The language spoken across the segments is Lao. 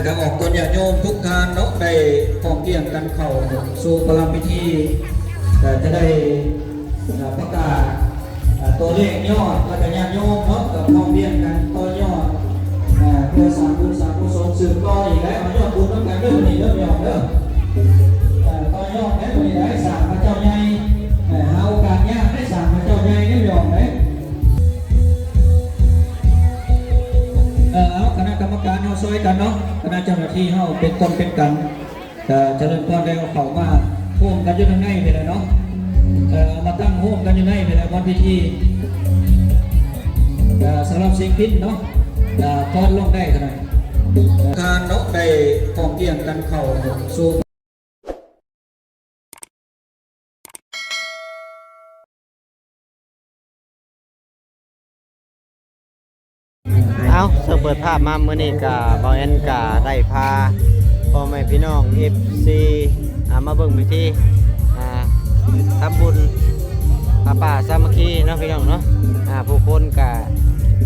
ກໍຂໍຍາດໂຍມທຸກທ່ານເນາະ ໄດ້ພ້ອມພຽງກັນເຂົ້າສູ່ປະລຳພິທີ ກໍຈະໄດ້ ເອີ ປະກາດ ເອີ ຕົວເລກຍອດ ແລ້ວກໍຍາດໂຍມເນາະ ກໍພ້ອມພຽງກັນຕໍ່ຍອດ ເອີ ເພື່ອສ້າງບຸນສ້າງກຸສົນສືບຕໍ່ອີກ ແລະ ເອົາຍອດບຸນນຳກັນເດີ ມື້ນີ້ເດີ ພີ່ນ້ອງເດີ ເອີ ຕໍ່ຍອດໃນມື້ນີ້ໄດ້ສ້າງພະເຈົ້າໃຫຍ່ ເອີ ຫາໂອກາດຍາກໄດ້ສ້າງພະເຈົ້າໃຫຍ່ເດີ ພີ່ນ້ອງເດີ. ເອີ ເອົາ ຄະນະກຳມະການເຮົາຊ່ອຍກັນເນາະ ຄະນະເຈົ້າໜ້າທີ່ເຮົາເປັນຕົ້ນເປັນກາງ ກໍຈະເລີນພອນ ໄດ້ເອົາເຂົ້າມາໂຮມກັນຢູ່ທາງໃນນີ້ແຫຼະເນາະ ເອີ ເອົາມາຕັ້ງໂຮມກັນຢູ່ໃນນີ້ແຫຼະ ບ່ອນພິທີ ກໍສຳລັບເສັງພິນເນາະ ກໍຖອນລົງໄດ້ເທົ່ານັ້ນ ທ່ານເນາະ ໄດ້ພ້ອມພຽງກັນເຂົ້າສູ່ ເອົາ ເຊິ່ງເປີດພາບມາມື້ນີ້ກະ ບ່າວແອນກະໄດ້ພາພໍ່ແມ່ພີ່ນ້ອງເອັຟຊີ ອ່າ ມາເບິ່ງພິທີ ອ່າ ທຳບຸນຜ້າປ່າສາມັກຄີເນາະ ພີ່ນ້ອງເນາະ ອ່າ ຜູ້ຄົນກະ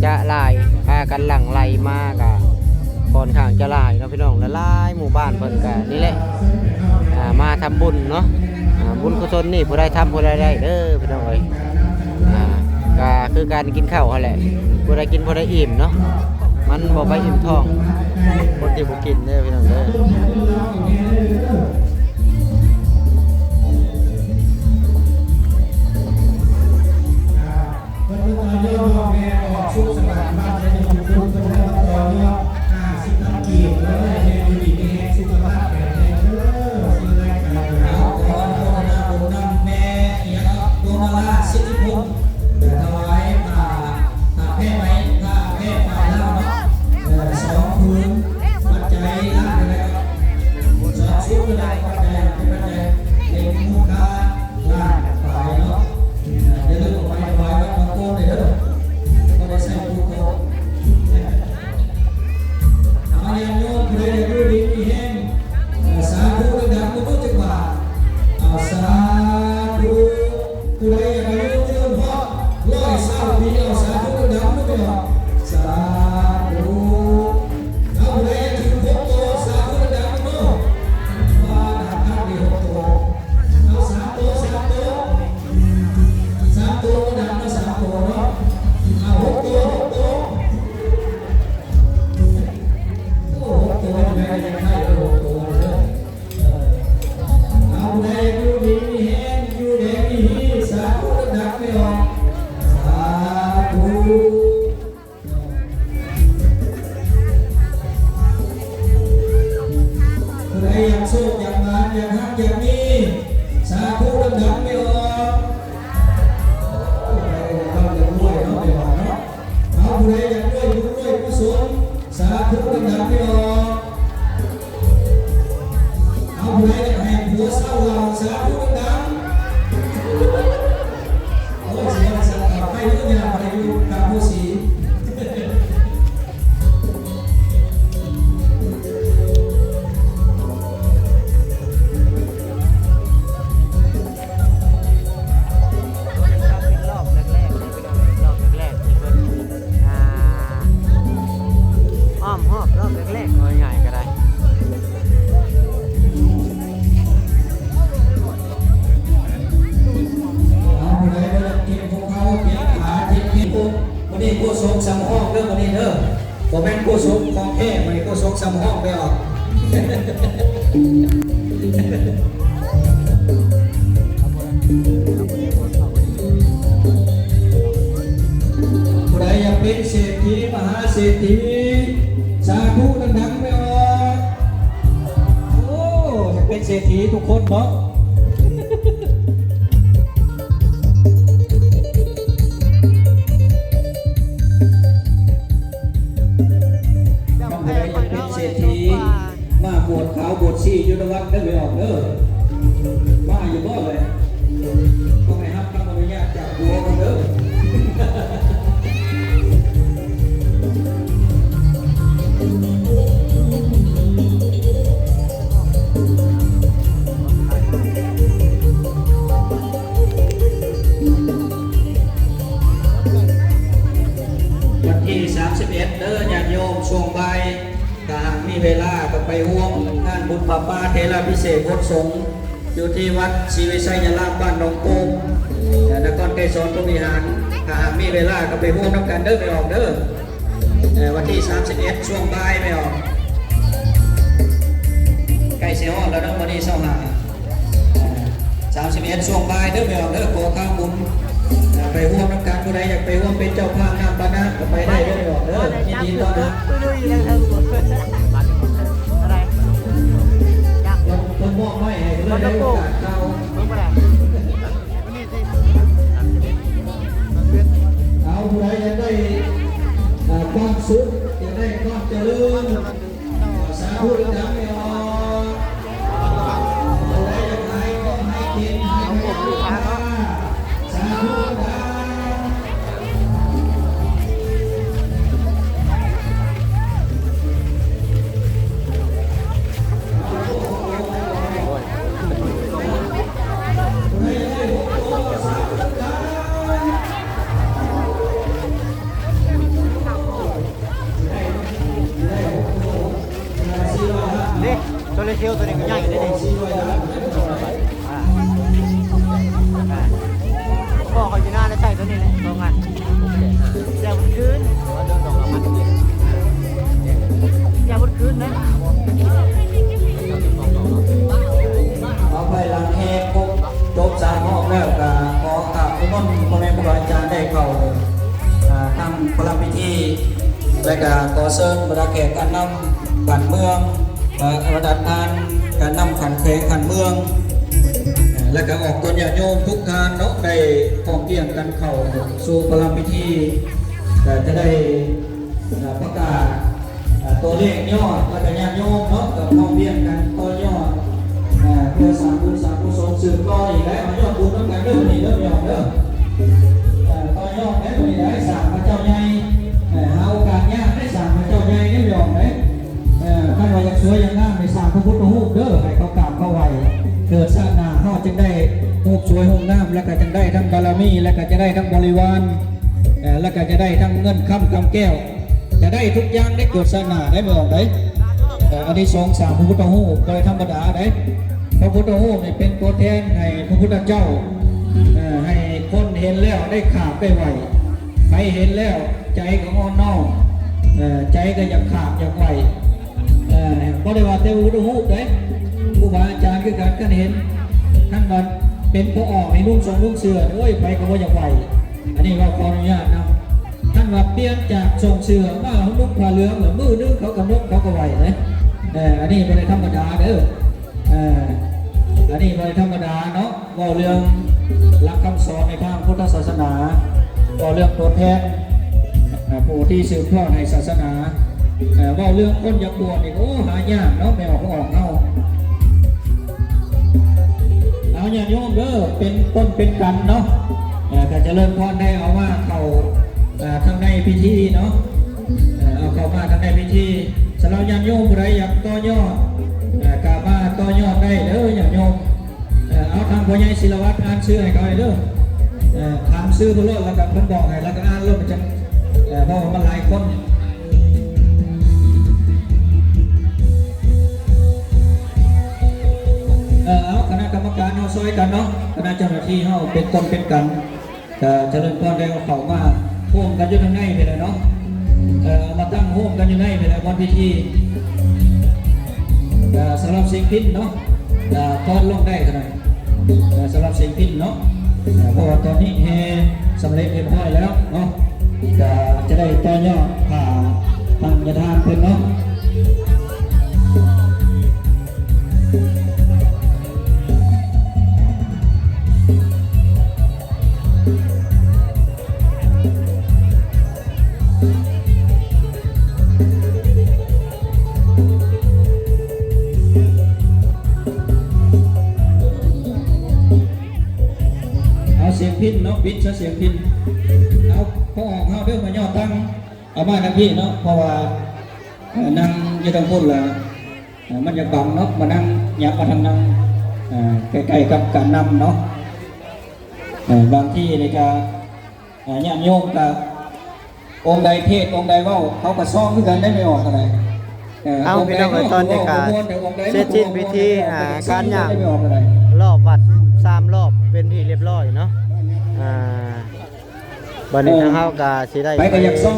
ຈະຫຼາຍ ພາກັນຫຼັ່ງໄຫຼມາກະຄ່ອນຂ້າງຈະຫຼາຍເນາະ ພີ່ນ້ອງ ຫຼາຍໆໝູ່ບ້ານເພິ່ນກະນີ້ແຫຼະ ອ່າ ມາທຳບຸນເນາະ ອ່າ ບຸນກຸສົນນີ້ຜູ້ໃດທຳຜູ້ໃດໄດ້ເດີ ພີ່ນ້ອງເອີຍ ອ່າ ກະຄືການກິນເຂົ້າຫັ້ນແຫຼະ ຜູ້ໃດກິນຜູ້ໃດອີ່ມເນາະ ມັນບໍ່ໄປອີ່ມທ້ອງຄົນທີ່ບໍ່ກິນເດີ ພີ່ນ້ອງເດີ. ເພິ່ນກໍຕອນຍ້ອນວ່າແມ່ອອກສຸກສະບາຍບ້ານໄຊຍະພູ ເພິ່ນໄດ້ມາຕໍ່ຍອດຫ້າສິບພັນກີບ ແລ້ວໃຫ້ແມ່ຢູ່ດີມີແຮງ ສຸຂະພາບແຂງແຮງເດີ ຊື່ລາຍການ ຂໍອະນຸໂມທະນາບຸນນຳແມ່ ອີຫຍັງເນາະ ດວງມາລາ ສິດທິພົງ ຖວາຍຜ້າ ຜ້າແພໄໝ ຜ້າແພຝ້າຍລາວເນາະ ເອີ ສອງຜືນ ປັດໄຈລ້ານໜຶ່ງ ສອງຊຸດ ປັດໄຈ ປັດໄຈ ເປັນມູນຄ່າ ລ້ານປາຍເນາະ ຢ່າລືມເອົາໄປຖວາຍວັດບາງໂພນເດີ ບໍ່ໄດ້ໃຊ້ປູໂຕະ ເອົາ ຍາດໂຍມຜູ້ໃດຢາກຢູ່ດີມີແຮງ ເອົາ ສາທຸ ດັງໆ ບໍ່ຮູ້ຈັກບາດ ເອົາ ສາທຸ ຜູ້ໃດຢາກອາຍຸຍືນຮອດຮ້ອຍຊາວປີ ເອົາ ສາທຸ ດັງໆ ເດີ ສາທຸ ເອົາ ຜູ້ໃດຢາກຖືກຫົກໂຕ ສາທຸ ດັງໆ ເດີ ວ່າດັງຄັກດີຫົກໂຕ ເອົາ ສາມໂຕ ສາມໂຕ ສາມໂຕກໍດັງເນາະ ສາມໂຕເນາະ ເອົາ ຫົກໂຕ ຫົກໂຕ ໂອ້ ຫົກໂຕ ໄດ້ ໄດ້ ໄດ້ ຫົກໂຕເດີ ເອົາ ຜູ້ໃດຢູ່ດີມີແຮງ ຢູ່ແດງມີຮີ ສາທຸ ດັງໆ ແມ່ອອກ ສາທຸ. ຜູ້ໃດຢາກໂຊກຢາກໝານ ຢາກຮັກຢາກມີ ສາທຸ ດັງໆ ແມ່ອອກ ຜູ້ໃດຢາກຮ່ຳຢາກລວຍເນາະ ແມ່ອອກເນາະ ເອົາ ຜູ້ໃດຢາກລວຍບຸນລວຍກຸສົນ ສາທຸ ດັງໆ ແມ່ອອກ ເອົາ ຜູ້ໃດຢາກໃຫ້ຜົວເຊົາເຫຼົ້າ ສາທຸ ດັງໆ ໂອ້ຍ ຊິວ່າຊັ້ນ ເອົາ ໃຫ້ເລື່ອງຍາວ ໃຫ້ຢູ່ກັບຜູ້ສີ ເປັນລອບແລກໆ ເລີຍພີ່ນ້ອງເອີຍ ລອບແລກໆ ທີ່ເພິ່ນ ອ່າ ອ້ອມຮອບລອບແລກໆ ເວົ້າງ່າຍໆ ກໍໄດ້ ເອົາ ຜູ້ໃດບໍ່ຢາກເຈັບຫົວເຂົ່າ ເຈັບຂາ ເຈັບແຂ້ງ ມື້ນີ້ໂຄສົກສຳຮອງເດີ ມື້ນີ້ເດີ ບໍ່ແມ່ນໂຄສົກຂອງແທ້ ມື້ນີ້ໂຄສົກສຳຮອງແລ້ວ ຜູ້ໃດຢາກເປັນເສດຖີມະຫາເສດຖີ ສາທຸ ດັງໆ ແມ່ອອກ ໂອ້ ຢາກເປັນເສດຖີທຸກຄົນເນາະ ທ່ານຜູ້ໃດຢາກເປັນເສດຖີ ມາບວດຂາວບວດຊີຢູ່ນະວັດເດີ ແມ່ອອກເດີ ມາຢູ່ບໍ່ເລີຍ ຕ້ອງໄດ້ຮັບຄຳອະນຸຍາດຈາກຜົວກ່ອນເດີ ວັນທີສາມສິບເອັດເດີ ຍາດໂຍມ ຊ່ວງບ່າຍ ຖ້າຫາກມີ ເວລາກໍໄປຮ່ວມງານບຸນຜ້າປ່າເຖລະພິເສດບົດສົງ ຢູ່ທີ່ວັດສີວິໄຊຍາລາມ ບ້ານໜອງໂປ່ງ ນະຄອນໄກສອນພົມວິຫານ. ຖ້າຫາກມີເວລາກໍໄປຮ່ວມນຳກັນເດີແມ່ອອກເດີ. ເອີ ວັນທີສາມສິບເອັດ ຊ່ວງບ່າຍແມ່ອອກ ໃກ້ຊິຮອດແລ້ວເນາະ ວັນທີຊາວຫ້າ ສາມສິບເອັດ ຊ່ວງບ່າຍເດີແມ່ອອກເດີ ຂໍຂ່າວບຸນ ໄປຮ່ວມນຳກັນ. ຜູ້ໃດຢາກໄປຮ່ວມເປັນເຈົ້າພາບນ້ຳປານະກໍໄປໄດ້ເດີແມ່ອອກເດີ ຍິນດີຕ້ອນຮັບ. ເພິ່ນ ເພິ່ນມອບໄມ້ໃຫ້ເລີຍ ໄດ້ໂອກາດເຂົ້າ. ເອົາ ຜູ້ໃດຢາກໄດ້ ເອີ ຄວາມສຸກ ຢາກໄດ້ຄວາມຈະເລີນ ສາທຸດັງໆ ເນາະ. ຜູ້ໃດຢາກໃຫ້ກໍໃຫ້ກິນ ໃຫ້ກໍຢາກ ສາທຸດັງໆ. ເດ້ ໂຊລາເຊວໂຕນີ້ກໍໃຫຍ່ເດ້ນີ້ ອ່າ ອ່າ ພໍ່ຂ້ອຍຢູ່ນາໄດ້ໃຊ້ໂຕນີ້ແຫຼະ ສອງອັນ ແຕ່ບໍ່ຄືນ ແຕ່ບໍ່ຄືນນະ. ເອົາ ພາຍຫຼັງແຫ່ຄົບຈົບສາມຮອບແລ້ວ ກໍຂໍອາບນ້ຳມົນພໍ່ແມ່ຄູບາອາຈານໄດ້ເຂົ້າ ອ່າ ທາງປະລຳພິທີ ແລະກະຂໍເຊີນບັນດາແຂກການນຳຂັ້ນເມືອງ ເອີ ບັນດາທ່ານການນຳຂັ້ນແຂວງຂັ້ນເມືອງ ເອີ ແລະກະອອກຕົນຍາດໂຍມທຸກທ່ານເນາະ ໄດ້ພ້ອມພຽງກັນເຂົ້າສູ່ປະລຳພິທີ ກະຈະໄດ້ ເອີ ປະກາດ ເອີ ຕົວເລກຍອດ ແລະກະຍາດໂຍມເນາະ ກະພ້ອມພຽງກັນຕໍ່ຍອດ ເອີ ເພື່ອສ້າງບຸນສ້າງກຸສົນສືບຕໍ່ອີກ ແລະມາຍອດບຸນນຳກັນເດີ ມື້ນີ້ເດີ ຍອດເດີ ເອີ ຕໍ່ຍອດເດີ ມື້ນີ້ໄດ້ສ້າງພະເຈົ້າໃຫຍ່ ເອີ ຫາໂອກາດຍາກໄດ້ສ້າງພະເຈົ້າໃຫຍ່ເດີ ຍອດເດີ. ເອີ ຄັນວ່າຢາກສວຍຢາກງາມໃຫ້ສ້າງພະພຸດທະຮູບເດີ ໃຫ້ເຂົາກາບເຂົາໄຫວ້ ເກີດຊາດໜ້າເຮົາຈຶ່ງໄດ້ຮູບສວຍຮູບງາມ ແລ້ວກໍຈຶ່ງໄດ້ທັງບາລະມີ ແລ້ວກໍຈະໄດ້ທັງບໍລິວານ ເອີ ແລ້ວກໍຈະໄດ້ທັງເງິນຄຳກຳແກ້ວ ຈະໄດ້ທຸກຢ່າງໄດ້ເກີດຊາດໜ້າໄດ້ ແມ່ອອກໄດ້. ເອີ ອານິສົງສ້າງພະພຸດທະຮູບບໍ່ໄດ້ທຳມະດາເດ້ ພະພຸດທະຮູບນີ້ເປັນຕົວແທນໃຫ້ພະພຸດທະເຈົ້າ ເອີ ໃຫ້ຄົນເຫັນແລ້ວໄດ້ກາບໄດ້ໄຫວ້ ໃຜເຫັນແລ້ວໃຈກໍອ່ອນນ້ອມ ເອີ ໃຈກໍຢາກກາບຢາກໄຫວ້ ເອີ ບໍ່ໄດ້ວ່າແຕ່ພະພຸດທະຮູບເດ້ ຄູບາອາຈານຄືກັນ ຄັນເຫັນ ຄັນວ່າເປັນພະອອກໃນນຸ່ງຊົງນຸ່ງເສື້ອ ໂອ້ຍ ໃຜກໍບໍ່ຢາກໄຫວ້ ອັນນີ້ເວົ້າຂໍອະນຸຍາດນຳ. ຄັນວ່າປ່ຽນຈາກຊົງເສື້ອມານຸ່ງຜ້າເຫຼືອງ ແລ້ວມື້ໜຶ່ງເຂົາກໍນຸ່ງ ເຂົາກໍໄຫວ້ເດ້ ເອີ ອັນນີ້ບໍ່ໄດ້ທຳມະດາເດີ ເອີ ອັນນີ້ບໍ່ໄດ້ທຳມະດາເນາະ. ເວົ້າເລື່ອງຫຼັກຄຳສອນໃນທາງພຸດທະສາສະໜາ ເວົ້າເລື່ອງຕົວແທນ ເອີ ຜູ້ທີ່ສືບທອດໃຫ້ສາສະໜາ ເອີ ເວົ້າເລື່ອງຄົນຢາກບວດນີ້ ໂອ້ ຫາຍາກເນາະ ແມ່ອອກ ອອກເຮົາ. ເອົາ ຍາດໂຍມເດີ ເປັນຕົ້ນເປັນກັນເນາະ ເອີ ກໍຈະເລີນພອນໄດ້ເອົາມາເຂົ້າ ເອີ ທາງໃນພິທີເນາະ ເອີ ເອົາເຂົ້າມາທາງໃນພິທີ. ສຳລັບຍາດໂຍມຜູ້ໃດຢາກຕໍ່ຍອດ ເອີ ກໍມາຕໍ່ຍອດໄດ້ເດີຍາດໂຍມ. ເອີ ເອົາ ທາງພໍ່ໃຫຍ່ສິລະວັດອ່ານຊື່ໃຫ້ເຂົາແດ່ເດີ ເອີ ຖາມຊື່ເພິ່ນໂລດ ແລ້ວກໍເພິ່ນບອກໃຫ້ ແລ້ວກໍອ່ານໂລດ ມັນຈະ ເອີ ເພາະວ່າມັນຫຼາຍຄົນ. ເອີ ເອົາ ຄະນະກຳມະການເຮົາຊ່ອຍກັນເນາະ ຄະນະເຈົ້າໜ້າທີ່ເຮົາເປັນຕົ້ນເປັນກັນ ກໍຈະເລີນພອນໄດ້ເອົາເຂົ້າມາໂຮມກັນຢູ່ທາງໃນນີ້ແຫຼະເນາະ ເອີ ເອົາມາຕັ້ງໂຮມກັນຢູ່ໃນນີ້ແຫຼະ ບ່ອນພິທີ. ເອີ ສຳລັບສຽງພິນເນາະ ເອີ ເປີດລົງໄດ້ເທົ່ານັ້ນ ເອີ ສຳລັບສຽງພິນເນາະ ເອີ ເພາະວ່າຕອນນີ້ແຫ່ສຳເລັດຮຽບຮ້ອຍແລ້ວເນາະ ກໍຈະໄດ້ຕໍ່ຍອດຜ້າທັງຍາທານເພິ່ນເນາະ. ເອົາສຽງພິນເນາະ ປິດຊະສຽງພິນ. ເອົາ ພໍ່ອອກເຮົາເດີ ມາຍໍຕັ້ງ ເອົາມາທາງພີ້ເນາະ ເພາະວ່າ ເອີ ນັ່ງຢູ່ທາງພຸ້ນລະ ເອີ ມັນຢາກບັງເນາະ ມານັ່ງ ຫຍັບມາທາງນັ່ງ ເອີ ໃກ້ໆກັບການນຳເນາະ. ເອີ ບາງທີນີ້ກະ ເອີ ຍາດໂຍມກະ ອົງໃດເທດ ອົງໃດເວົ້າ ເຂົາກະຊອງຄືກັນໄດ໋ ແມ່ອອກເທົ່າໃດ ເອີ ເອົາ ພີ່ນ້ອງເອີຍ ຕອນນີ້ກະເສັດສິ້ນພິທີ ອ່າ ການຍ່າງລອບວັດສາມລອບເປັນທີ່ຮຽບຮ້ອຍເນາະ. ອ່າ ບັດນີ້ທາງເຮົາກະຊິໄດ້ໄປ ໄປເຂົ້າ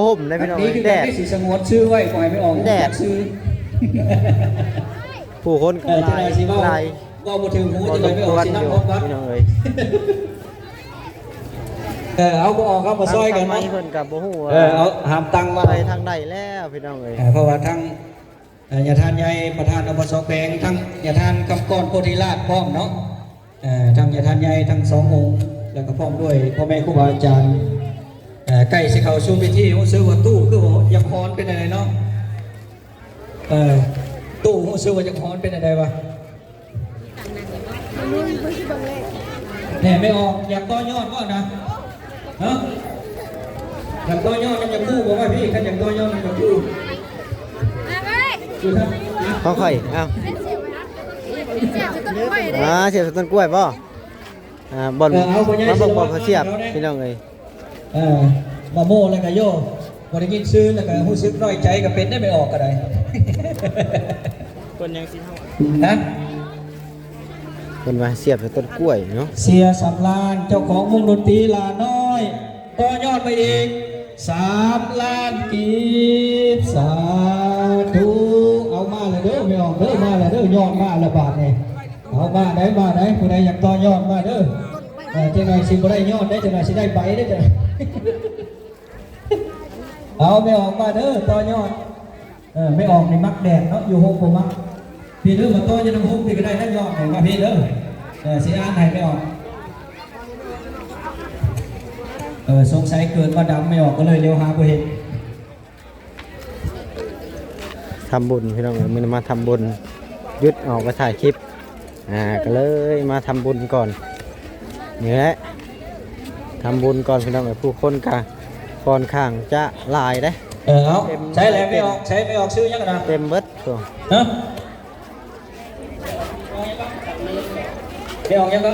ຮົ່ມໄດ໋ພີ່ນ້ອງເອີຍ ແດດ ຊິສະຫງວນຊື່ໄວ້ ບໍ່ໃຫ້ໄປອອກ ແດດ ຊື່ ຜູ້ຄົນ ເອີ ຫຼາຍ ຫຼາຍ ເວົ້າບໍ່ຖືກຫູ ຈະໄປອອກຊິນຳພອບກັບ ພີ່ນ້ອງເອີຍ. ເອີ ເອົາບໍ່ອອກ ເອົາມາຊ່ອຍກັນເນາະ. ເພິ່ນກໍບໍ່ຮູ້ວ່າ ເອີ ເອົາຫາມຕັ້ງມາ ໄປທາງໃດແລ້ວພີ່ນ້ອງເອີຍ. ເອີ ເພາະວ່າທັງ ເອີ ຍາທ່ານໃຫຍ່ປະທານ ອບສ ແຂວງ ທັງຍາທ່ານ ຄຳກອນ ໂພທິລາດ ພ້ອມເນາະ. ເອີ ທັງຍາທ່ານໃຫຍ່ທັງສອງອົງ ແລ້ວກໍພ້ອມດ້ວຍພໍ່ແມ່ຄູບາອາຈານ ເອີ ໃກ້ຊິເຂົ້າສູ່ພິທີ ຮູ້ສຶກວ່າຕູ້ຄືວ່າຢາກຮ້ອນເປັນຈັ່ງໃດເນາະ. ເອີ ຕູ້ຮູ້ສຶກວ່າຢາກຮ້ອນເປັນຈັ່ງໃດວະ? ແນ່ ແມ່ອອກ ຢາກຕໍ່ຍອດບໍ່ນະ? ຮະ? ຢາກຕໍ່ຍອດນຳ ຢາກຄູ່ບໍ່ວ່າພີ່? ຄັນຢາກຕໍ່ຍອດນຳ ຢາກຄູ່ ຢູ່ທາງ ຂອງຂ້ອຍ ເອົາ ອ່າ ສຽບໃສ່ຕົ້ນກ້ວຍບໍ່? ອ່າ ບ່ອນ ເອີ ເອົາ ມາເບິ່ງບ່ອນເຂົາສຽບ ພີ່ນ້ອງເອີຍ. ເອີ ມາໂມ້ແລ້ວກໍໂຍ ບໍ່ໄດ້ຍິນຊື່ແລ້ວກໍຮູ້ສຶກນ້ອຍໃຈກໍເປັນໄດ້ ແມ່ອອກກໍໄດ້. ເພິ່ນຍັງຊິເຮົາ ຮະ? ເພິ່ນວ່າສຽບໃສ່ຕົ້ນກ້ວຍເນາະ. ເສຍສຳລານ ເຈົ້າຂອງວົງດົນຕີຫຼ້ານ້ອຍ ຕໍ່ຍອດມາອີກສາມລ້ານກີບ. ສາທຸ. ເອົາ ມາແລ້ວເດີ ແມ່ອອກເດີ ມາແລ້ວເດີ ຍອດມາແລ້ວບາດນີ້. ເອົາ ມາໄດ໋ ມາໄດ໋ ຜູ້ໃດຢາກຕໍ່ຍອດມາເດີ. ເອີ ຈັກໜ່ອຍຊິບໍ່ໄດ້ຍອດໄດ໋ ຈັກໜ່ອຍຊິໄດ້ໃບເດ້. ເອົາ ແມ່ອອກມາເດີ ຕໍ່ຍອດ. ເອີ ແມ່ອອກນີ້ມັກແດດເນາະ ຢູ່ໂຮງບໍ່ມັກ. ພີ່ເດີ ມາຕໍ່ຢູ່ນຳໂຮງ ພີ່ກໍໄດ້ນະ ຍອດນີ້ ມາພີ່ເດີ. ເອີ ຊິອ່ານໃຫ້ແມ່ອອກ. ເອີ ສົງໄສເກີດມາດຳ ແມ່ອອກກໍເລີຍລຽວຫາບໍ່ເຫັນ. ທຳບຸນພີ່ນ້ອງເອີຍ ມື້ນີ້ມາທຳບຸນ ຢຸດອອກໄປຖ່າຍຄລິບ ອ່າ ກໍເລີຍມາທຳບຸນກ່ອນ. ນີ້ແຫຼະ ທຳບຸນກ່ອນພີ່ນ້ອງເອີຍ ຜູ້ຄົນກໍຄ່ອນຂ້າງຈະຫຼາຍເດ້. ເອີ ເອົາ ເຕັມ ໃສແຫຼະ ແມ່ອອກ ໃສແມ່ອອກ ຊື່ຫຍັງນະ? ເຕັມເບິດ. ຮະ? ແມ່ອອກຫຍັງກໍ?